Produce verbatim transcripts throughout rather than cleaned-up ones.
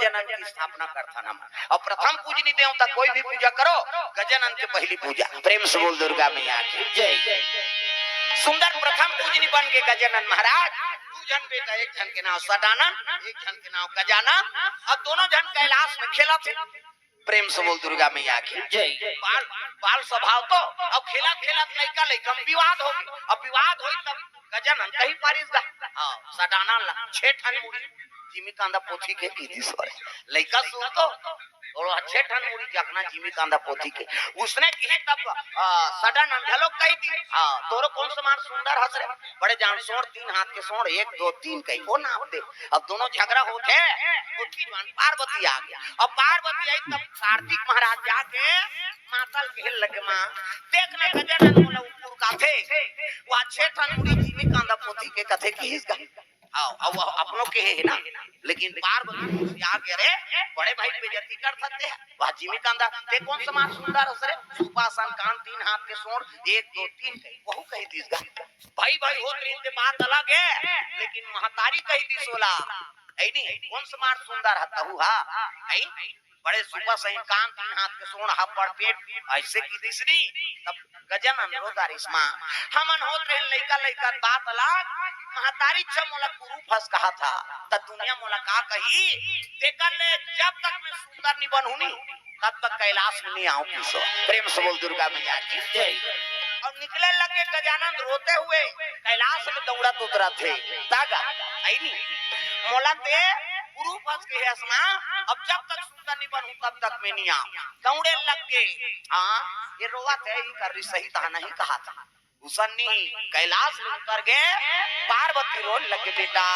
गजानन की स्थापना करथन हम। अउ प्रथम पूजनी देवता कोई भी पूजा करो, गजानन के पहिली पूजा। प्रेम से बोल दुर्गा मैया की जय। सुंदर प्रथम पूजनी बन के गजानन महाराज, दू झन बेटा, एक झन के नाम सदानंद, एक झन के नाम गजानन, अउ दोनों झन कैलाश में खेलथे। प्रेम से बोल दुर्गा मैया की जय। बाल, बाल स्वभाव तो, अउ खेलत खेलत लइका लइका में विवाद होगे, अउ विवाद होइस तब गजानन कहि पारिस गा, हाँ, सदानंद ला, छे ठन मुड़ी जिमी कांदा पोथी के किहिस। लइका सुन तो, अउ छे ठन मुड़ी जखना जिमी कांदा पोथी के, उसने किहिस तब, आ, सदानंद घलो कहि दिस, हाँ, तोरो कोन समान सुंदर हस रे, बड़े जान सोंड़, तीन हाथ के सोंड़, एक, दो, तीन कहि, ओ नाप दे। अब दोनों झगरा होथे, ओतकी जुवार पार्वती आगे। अब पार्वती आइस तब कार्तिक महाराज जाके माता ल कहे लगे, माँ, देख ना गजानन मोला उकुरकाथे, ओ छे ठन मुड़ी जिमी कांदा पोथी के कथे किहिस गा। हाँ, अब वो अपनो कहे हे ना, लेकिन पार्वती मुस्किया गे रे, बड़े भाई बेइज्जती करथस ते, ओ जिमी कांदा, ते कोन समान सुंदर हस रे, सुपा असन कान, तीन हाथ के सोंड़, एक, दो, तीन कहि, वहू कहि दिस गा। भाई भाई होत रहिन ते बात अलग हे, लेकिन महतारी कहि दिस ओला, अइ नी, कोन समान सुंदर हस तहू हा, अइ, बड़े सुपा सही कान, तीन हाथ के सोंड़, हब्बड़ पेट, अइसे किहिस नी, तब गजानन रो डारिस माँ, हमन होत रहेन लइका लइका बात अलग, महतारी छे मोला कुरूप हस कहत हे, त दुनिया मोला का कही, तेकर ले जब तक मैं सुंदर नी बनहूँ नी, तब तक कैलाश में नी आऊं किहिस। प्रेम से बोल दुर्गा मैया की जय। अउ निकले लगे गजानन रोते हुए, कैलाश में दौड़त उतरथे। तागा, अइ नी, मोला ते कुरूप हस कहे हस ना, अब जब तक सुंदर नी बनहूं, तब तक मैं नी आऊं। दौड़े लगे, हाँ, ये रोवत हे, इही कर रही सही तहा नहीं कहा था। उसन नी कैलाश में उतर गे, पार्वती रोन लगे, बेटा,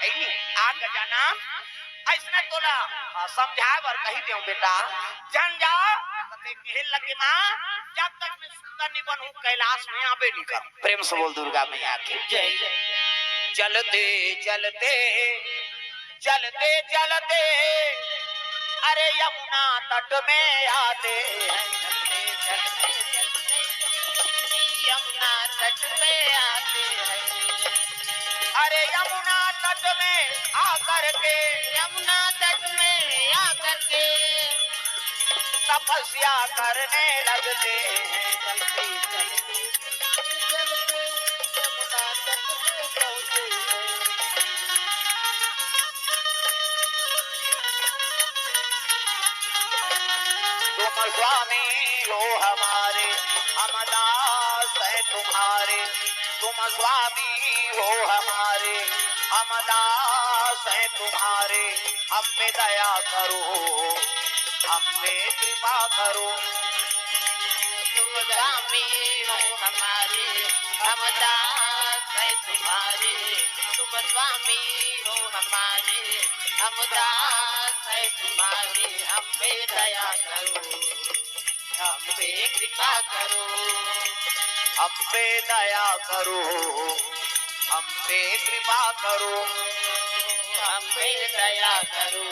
अइ नी, आ गजानन, अइसने तोला, आ, समझाय बर कहि देंव बेटा, झन जा, त ते कहे लगे माँ, जब तक मैं सुंदर नी बनहूं, कैलाश में आबे नी करहूं। प्रेम से बोल दुर्गा मैया की जय। चलते चलते चलते चलते अरे यमुना तट में आते हैं। यमुना तट में आते हैं। अरे यमुना तट में आकर के, यमुना तट में आकर के तपस्या करने लगते हैं। तुम स्वामी हो हमारे, हम दास हैं तुम्हारे। तुम स्वामी हो हमारे, हम दास हैं तुम्हारे। हम पे दया करो, हम पे कृपा करो। तुम स्वामी हो हमारे, हम दास हैं तुम्हारे। तुम स्वामी हो हमारे, हम दास हैं तुम्हारे। हम पे दया करो, हम पे कृपा करो। हम पे दया करो, हम पे कृपा करो। हम पे दया करो,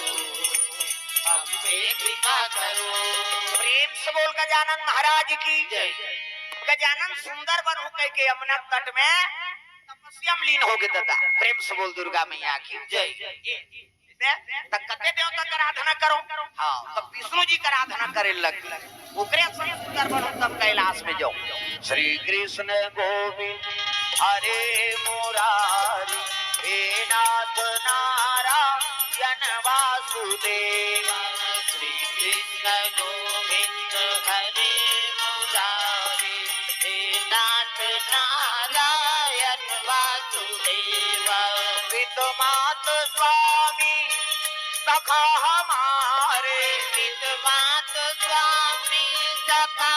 हम पे कृपा करो। प्रेम से बोल गजानन महाराज की जय। गजानन सुंदर बनहूं कहिके यमुना तट में तपस्या में लीन होगे दादा। प्रेम से बोल दुर्गा मैया की जय। त कते देवता कर आराधना करो? हाँ, त विष्णु जी कर आराधना करे लग। ओकरे संग सुंदर बनो तब कैलाश में जाओ। श्री कृष्ण गोविंद हरे मुरारी, हे नाथ नारायण वासुदेव। श्री कृष्ण गोविंद हरे मुरारी, हे नाथ नारायण वासुदेव। पित मात स्वामी सखा हमारे। पित मात स्वामी सखा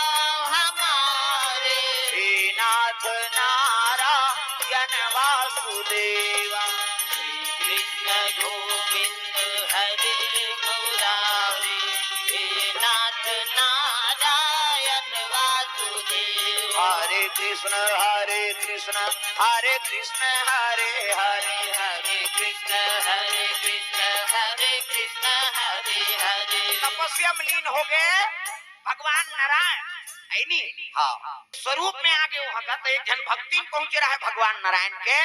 हमारे। हे नाथ नारायण वासुदेवा। श्री कृष्ण गोविंद हरे मुरारी। हे नाथ नारायण वासुदेव। हरे कृष्ण हरे कृष्ण हरे कृष्ण हरे हरे। हरे कृष्ण हरे कृष्ण हरे कृष्ण हरे हरे। तपस्या में लीन होगे भगवान नारायण, है नी? हाँ। स्वरूप में आगे वो हगत एक झन भक्ति में पहुंचे रहे भगवान नारायण के।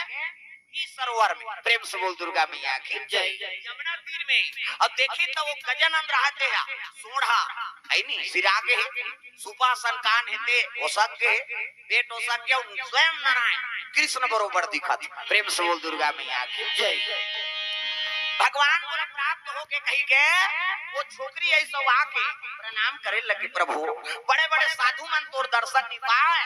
इस सरोवर में। प्रेम से बोल दुर्गा मैया की जय। यमुना तीर में। अब देखी त वो गजानन रहत हे, सोंढ़ा, हे नी, सिरा गे हे, सुपा असन कान हे ते, ओसक गे हे, पेट ओसक गे, अउ स्वयं नारायण कृष्ण बरोबर दिखत। प्रेम से बोल दुर्गा मैया की जय। भगवान मोला प्राप्त होके कहि के वो छोकरी अइसे आके प्रणाम करे लगे, प्रभु, बड़े बड़े साधु मन तोर दर्शन नइ पाय,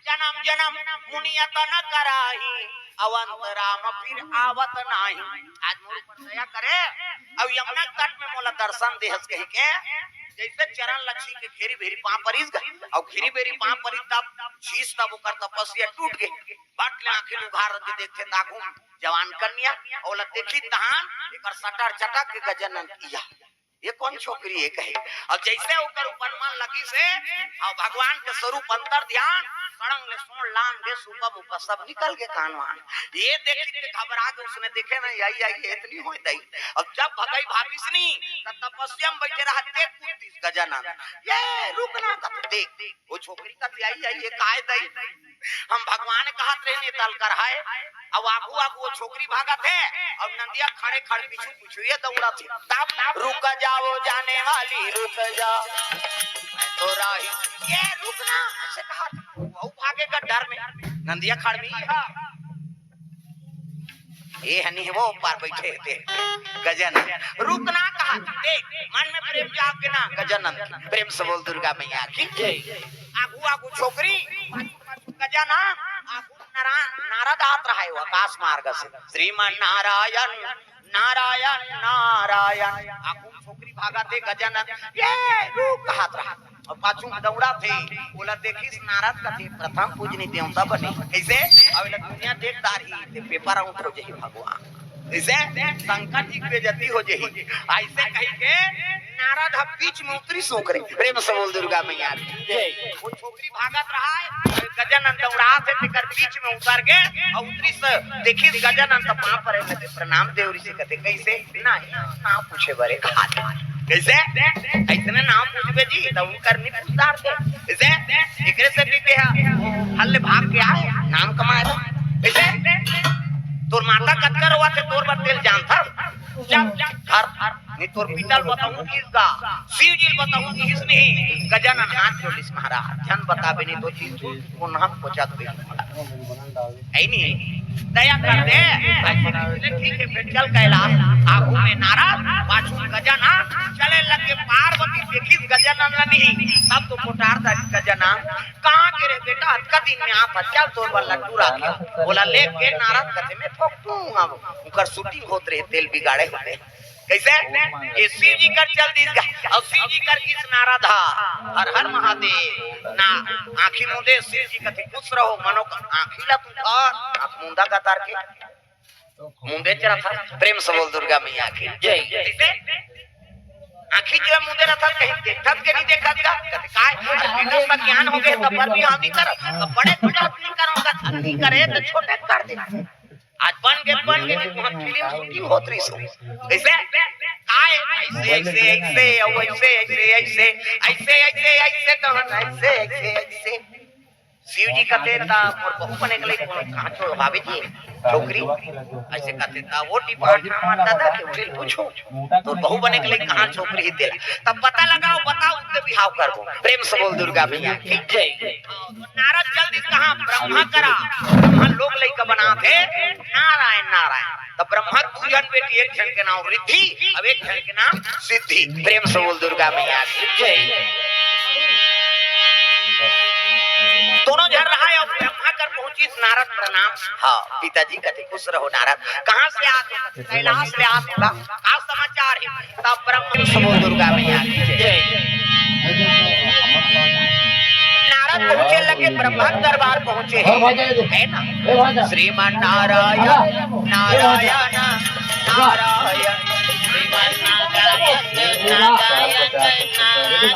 जनम जनम मुनि अतन कराही, अउ अंत राम फिर आवत नाही। आज मोर ऊपर दया करे, अउ यमुना तट में मोला दर्शन देहस कहि के, जइसे चरण ल छीके घेरी भेरी पाँव परिस गा, अउ घेरी भेरी पाँव परिस तब छीस तब ओकर तपस्या टूट गे। बट ले आँखी ल उघार के देखथे त आगू म जवान कन्या, ओला देखिस तहान एकर सटर चटक के गजानन किया। ये कोन छोकरी हे कहे। अब जइसे ओकर ऊपर मन लगिस हे, अउ भगवान के स्वरूप अंतर ध्यान, सड़ंग ले सोंढ़ लांग दे, सुपा मुपा सब निकल गे कान वान। ये देखिस के घबरा गे, उसने देखे ना, आई, आई, ये इतनी होय दई। अब जब भगई भागिस नी, त तपस्या म बइठे रहत ते कूद दिस गजानन। ये रुक ना, कथे देख, वो छोकरी कथे आई, आई, ये काय दई? हम भगवान कहत रहेन, ये तल कर हे। अब आगू आगू वो छोकरी भागत हे, अउ नंदिया खड़े खड़े पीछू पीछू ये दौड़त हे। तब रुक जाओ जाने वाली, रुक जाओ, मैं तो राही, ये रुक ना, अइसे कहत हे। वो भागे गा डर में, नंदिया खड़मी हे। ए हनी हे वो पार बइठे हे ते। गजानन, रुक ना कहत हे, मन में प्रेम जाग गे ना, गजानन, प्रेम से बोल दुर्गा मैया की जय। आगू आगू छोकरी, गजानन, आगू नारा-, नारद आत रहा हे वो आकाश मार्ग से, श्रीमन नारायण, नारायण, नारायण। आगू छोकरी भागत हे, गजानन, ये रुक कहत रहा। अउ पाछू म दौड़त हे, ओला देखिस नारद कथे, प्रथम पूजनी देवता बने। कइसे? अब एला दुनिया देख डारही, ते paper out हो जाही भगवान। कइसे? शंकर जी के बेइज्जती हो जाही। अइसे कहि के नारद ह बीच में उतरिस ओकरे। प्रेम से बोल दुर्गा मैया की जय। वो छोकरी भागत रहा हे, गजानन दौड़ात हे, तेकर बीच में उतर गे, अउ उतरिस, देखिस गजानन त पाँव परे लगे, प्रणाम देवरी से कथे, कइसे? नहीं, नाव पूछे बर हे कहा। कइसे? अइसने नाव पूछबे जी, त उनकर नइ पूछ डारथे। कइसे? एकरे से भी ते ह, हल्ले भाग के आए, नाम कमाए बर। कइसे? तोर माता कतका रोवत हे, तोर बर तेला जानथस? चल, घर, नहीं तोर पिता ल बताहूँ किहिस गा, शिव जी ल बताहूँ किहिस नहीं। गजानन हाथ जोड़ लिस, महाराज, झन बताबे नहीं तो चीज कोन हम पहुँचा दे। हे नहीं, दया कर दे। ठीक हे, फिर चल कैलाश। आगू में नारद, पाछू गजानन, चले लगे पार्वती, देखिस गजानन ल नहीं, तब तो कोटार डारिस गजानन। कहाँ गे रहे बेटा, अतका दिन में आत हस, चल तोर बर लड्डू राखे हँव। ओला लेके नारद कथे में फोकटूँ, अब उनकर shooting होत रहे, तेल बिगाड़े होते। कइसे? ये शिव जी कर चल दिस गा, अउ शिव जी कर किहिस नारद ह, हर हर महादेव। ना, आँखी मूंदे, शिव जी कथे खुश रहो, मनो का आँखी ला तू धर, आँख मूंदा गा तार के, मूंदे चला था। प्रेम से बोल दुर्गा मैया की जय। कइसे? आँखी जो मूंदे रहत हे, कहीं देखत के नहीं देखत गा, कथे काय? अरे बेटा, उसका ज्ञान हो गे, तब पर भी हम नहीं करत, तब बड़े पूजा नहीं करो, नहीं करे तो छोटे कर दे। आज बन गे, बन गे, नहीं तो हम फिल्म shooting होत रहिस। कइसे? काय? अइसे, अइसे, अइसे, अउ अइसे, अइसे, अइसे, अइसे, अइसे, अइसे, कहन, अइसे, अइसे, अइसे। शिव जी कथे, "त मोर बहू बने के लइक कोनो कहाँ छो-, हावे जी, छोकरी?" अइसे कथे, "त वो डिपार्ट हमर दादा के, उनले पूछो, तोर बहू बने के लइक कहाँ छोकरी हे तेला। तब पता लगाओ, बताओ, उनके बिहाव करबो।" प्रेम से बोल दुर्गा मैया की जय। नारद चल दिस कहाँ? ब्रह्मा करा। ब्रह्मा लोग लइका बनाथे, नारायण, नारायण। तब ब्रह्मा दू झन बेटी, एक झन के नाम रिद्धि, अब एक झन के नाम सिद्धि। प्रेम से बोल दुर्गा मैया की जय। दोनों झन रहा हे, अउ ब्रह्मा कर पहुंचिस नारद प्रणाम। हाँ, पिताजी कथे खुश रहो नारद। कहाँ से आत हो? कैलाश ले आत हो। का समाचार हे? तब ब्रह्मा से बोल दुर्गा मैया की जय। नारद पहुंचे लगे, ब्रह्मा के दरबार पहुंचे हे, हे ना? श्रीमन नारायण, नारायण, नारायण, श्रीमन नारायण, नारायण,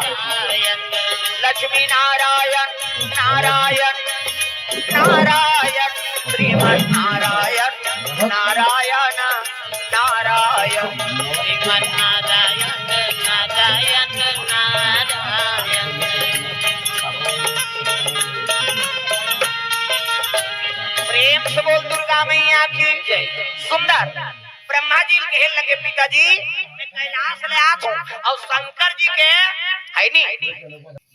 नारायण, लक्ष्मी नारायण, नारायण, नारायण, श्रीमन नारायण, नारायण, नारायण, श्रीमन नारायण, नारायण, नारायण। प्रेम से बोल दुर्गा मैया की। सुंदर। ब्रह्मा जी ल कहे लगे, पिताजी, मैं कैलाश ले आत हूँ, अउ शंकर जी के, है नी,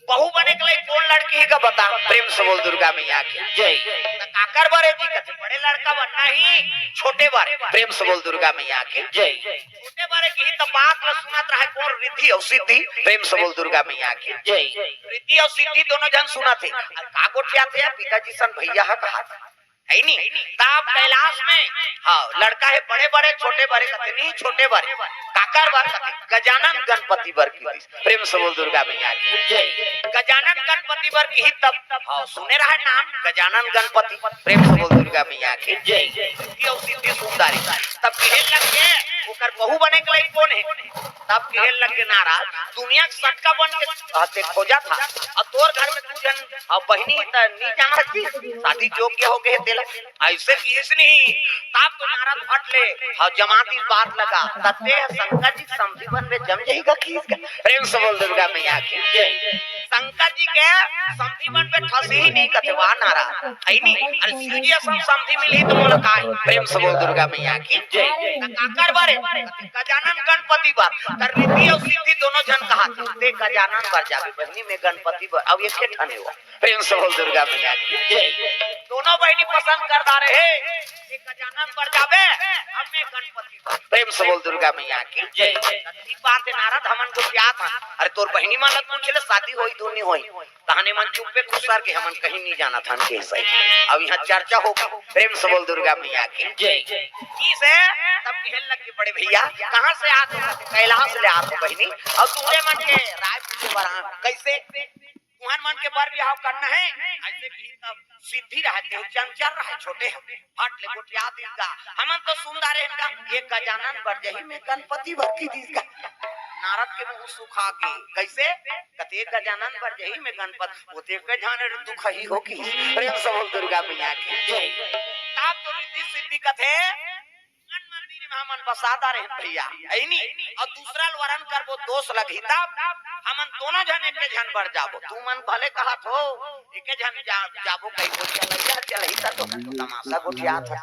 बहू बने के लिए कोन लड़की हे का बता? प्रेम से बोल दुर्गा मैया की जय। त काकर बर हे जी? कथे बड़े लड़का बर नहीं, छोटे बर। प्रेम से बोल दुर्गा मैया की जय। छोटे बर हे कही त बात ल सुनत रहे कोन? रिद्धि अउ सिद्धि। प्रेम से बोल दुर्गा मैया की जय। रिद्धि अउ सिद्धि दोनों झन सुनत हे। अउ का गोठियाथे? पिताजी सन भैया ह कहा था, है नी? तब कैलाश में, हाँ, लड़का हे बड़े बर हे, छोटे बर हे, कथे नहीं, छोटे बर हे। काकर बर? कथे गजानन गणपति बर की। प्रेम से बोल दुर्गा मैया की जय। गजानन गणपति बर की तब, हाँ, सुने रहा नाम गजानन गणपति। प्रेम से बोल दुर्गा मैया की जय। रिद्धि अउ सिद्धि सुंदरी। तब कहे लगे, ओकर बहू बने के लायक कोन हे? तब कहे लगे, नारद, दुनिया के सटका बन के, हाँ, ते खोजत हस, अउ तोर घर में दू झन, हाँ, बहिनी त नी जानत हस, शादी योग्य हो गए तेला। अइसे किहिस नहीं। तब तो नारद फट ले, हाँ, जमा दिस बात ल। त ते ह शंकर जी के समधी बनबे, जम जाही का किहिस का। प्रेम से बोल दुर्गा मैया की जय। शंकर जी के समधी बनबे, ठसही नहीं, कथे वाह नारद, है नी? अरे शिव जी असन समधी मिलही त मोला काय? प्रेम से बोल दुर्गा मैया की जय। त काकर बर हे? गजानन गणपति बर। त रिद्धि अउ सिद्धि दोनों झन कहा, ते गजानन बर जाबे बहिनी, मैं गणपति बर। अउ एके ठन हे वो। प्रेम से बोल दुर्गा मैया की जय। दोनों बहिनी पसंद कर डारे हे, एक गजानन बर जाबे, अउ मैं गणपति बर। प्रेम से बोल दुर्गा मैया की जय। ठीक बात हे नारद, हमन गोठियात हन। अरे तोर बहिनी मन ल पूछ ले, शादी होही धुन नहीं होही। तहने मन चुप्पे खुसर के हमन कहीं नहीं जानत हन के सही। अब यहाँ चर्चा होगी। प्रेम से बोल दुर्गा मैया की जय। की से तब कहे लगे, बड़े भैया कहाँ से आत हो? कैलाश ले आत हो बहिनी, अउ तुहरे मन के राय पूछे बर आन। कइसे? तुहर मन के बर बिहाव करना हे, अइसे कही तब सिद्धि रहे, ते चंचल रहे, छोटे हे, फट ले गोठिया दिस गा। हमन तो सुंदर हे गा, एक गजानन बर जाही, मैं गणपति बर की दिस गा। नारद के मुंह सुखा गे। कइसे? कथे एक गजानन बर जाही, मैं गणपति, वो ते के जाने दुख ही हो की। प्रेम से बोल दुर्गा मैया की जय। तब तो रिद्धि सिद्धि कथे, मन मंदिर में हमन बसा डारे हन भैया, है नी? अउ दूसरा ल वरन करबो, दोष लगही तब। हमन दोनों झन एके झन बर जाबो। तुमन भले कहत हो, एके झन जा-, जाबो कही, कोई चलैया चलही त तो तमाशा गोठियात हे।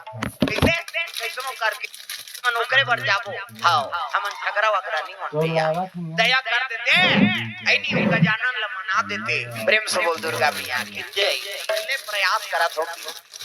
कइसे? कइसनो करके हमन ओकरे बर जाबो। हाँ, हमन झगड़ा वगड़ा नहीं मन भैया। दया कर देते, है नी? गजानन ल मना देते। प्रेम से बोल दुर्गा मैया की जय। पहले प्रयास करत हो।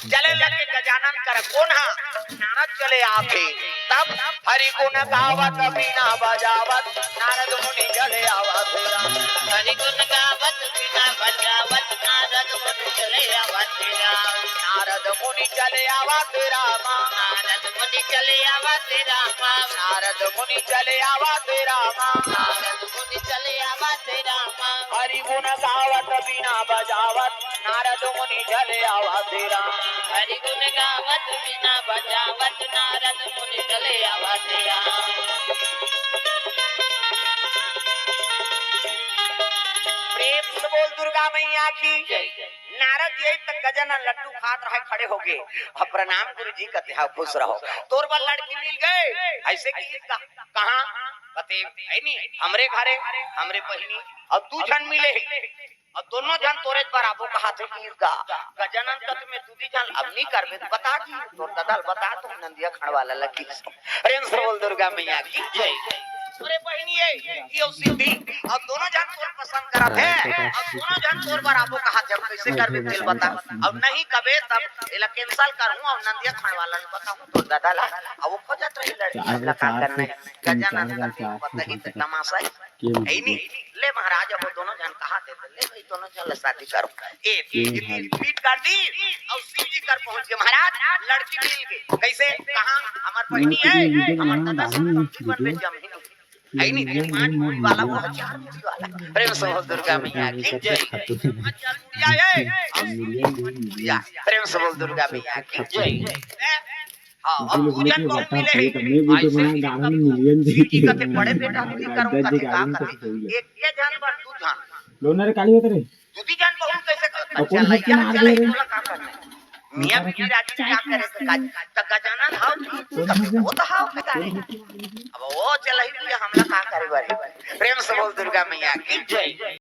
चले लगे गजानन कर कोन हा? नारद चले आथे। तब हरि गुण गावत बीना बजावत नारद मुनि चले आवत राम। हरि गुण गावत बीना बजावत नारद मुनि चले आवत राम। नारद मुनि चले आवत राम। नारद मुनि चले आवत राम। नारद मुनि चले आवत राम। नारद मुनि चले आवत राम। हरि गुण गावत बीना बजावत नारद मुनि चले आवत राम। हरि गुण गावत बीना बजावत नारद मुनि चले आवत राम। प्रेम से बोल दुर्गा मैया की जय। नारद जी त गजानन लड्डू खात रहे, खड़े हो गे। अब प्रणाम गुरु जी कथे, हाँ खुश रहो, तोर बर लड़की मिल गे। अइसे किहिस का? कहाँ? कथे, है नी, हमरे घरे, हमरे बहिनी, अउ दू झन मिले हे। अउ दोनों झन तोरे बर आबो कहाथे किहिस गा। गजानन कथे मैं दूधी झन अब नहीं करबे, त बता जी, तोर ददा ल बता, तो नंदिया खड़वा ला लगी। प्रेम से बोल दुर्गा मैया की जय। अरे बहिनी, ये, ये सिद्धि, अउ दोनों झन तोर पसंद करत हे, अउ दोनों झन तोर बर आबो कहाथे, अब कइसे करबे तेला बता। अउ नहीं कबे तब एला cancel करहूँ, अउ नंदिया खड़वा ला बताहूँ तोर ददा ला। अब वो खोजत रही लड़की, हमला का करना हे? गजानन कथे पता ही त तमाशा हे। है नी? ले महाराज, अब वो दोनों झन कहाथे, ले भाई, दोनों झन ला शादी करो। ए, ये रिपीट कर दी, अउ शिव जी कर पहुंच गे, महाराज, लड़की मिल गे। कइसे? कहाँ? हमर बहिनी हे, हमर ददा से समधी बनबे, जमही नहीं। है नी? पांच मुड़ी वाला, वो चार मुड़ी वाला। प्रेम से बोल दुर्गा मैया की जय। पांच चार मुड़िया हे, अउ शिव जी पांच मुड़िया। प्रेम से बोल दुर्गा मैया की जय। हाँ, अब दू झन बहू मिले हे। अइसे नहीं कथे, बड़े बेटा, दू झन करो, कथे का कथे? एके झन बर दू झन। लोनर काली होत रे। दू झन बहू कइसे कर? अब कोन चलैया चलही, तोला का करना? मियाँ बीबी राजी का करे? त गजानन हव, वो त हव, कथा नहीं। अब वो चलही, हमला का करे बारे? प्रेम से बोल दुर्गा मैया की जय।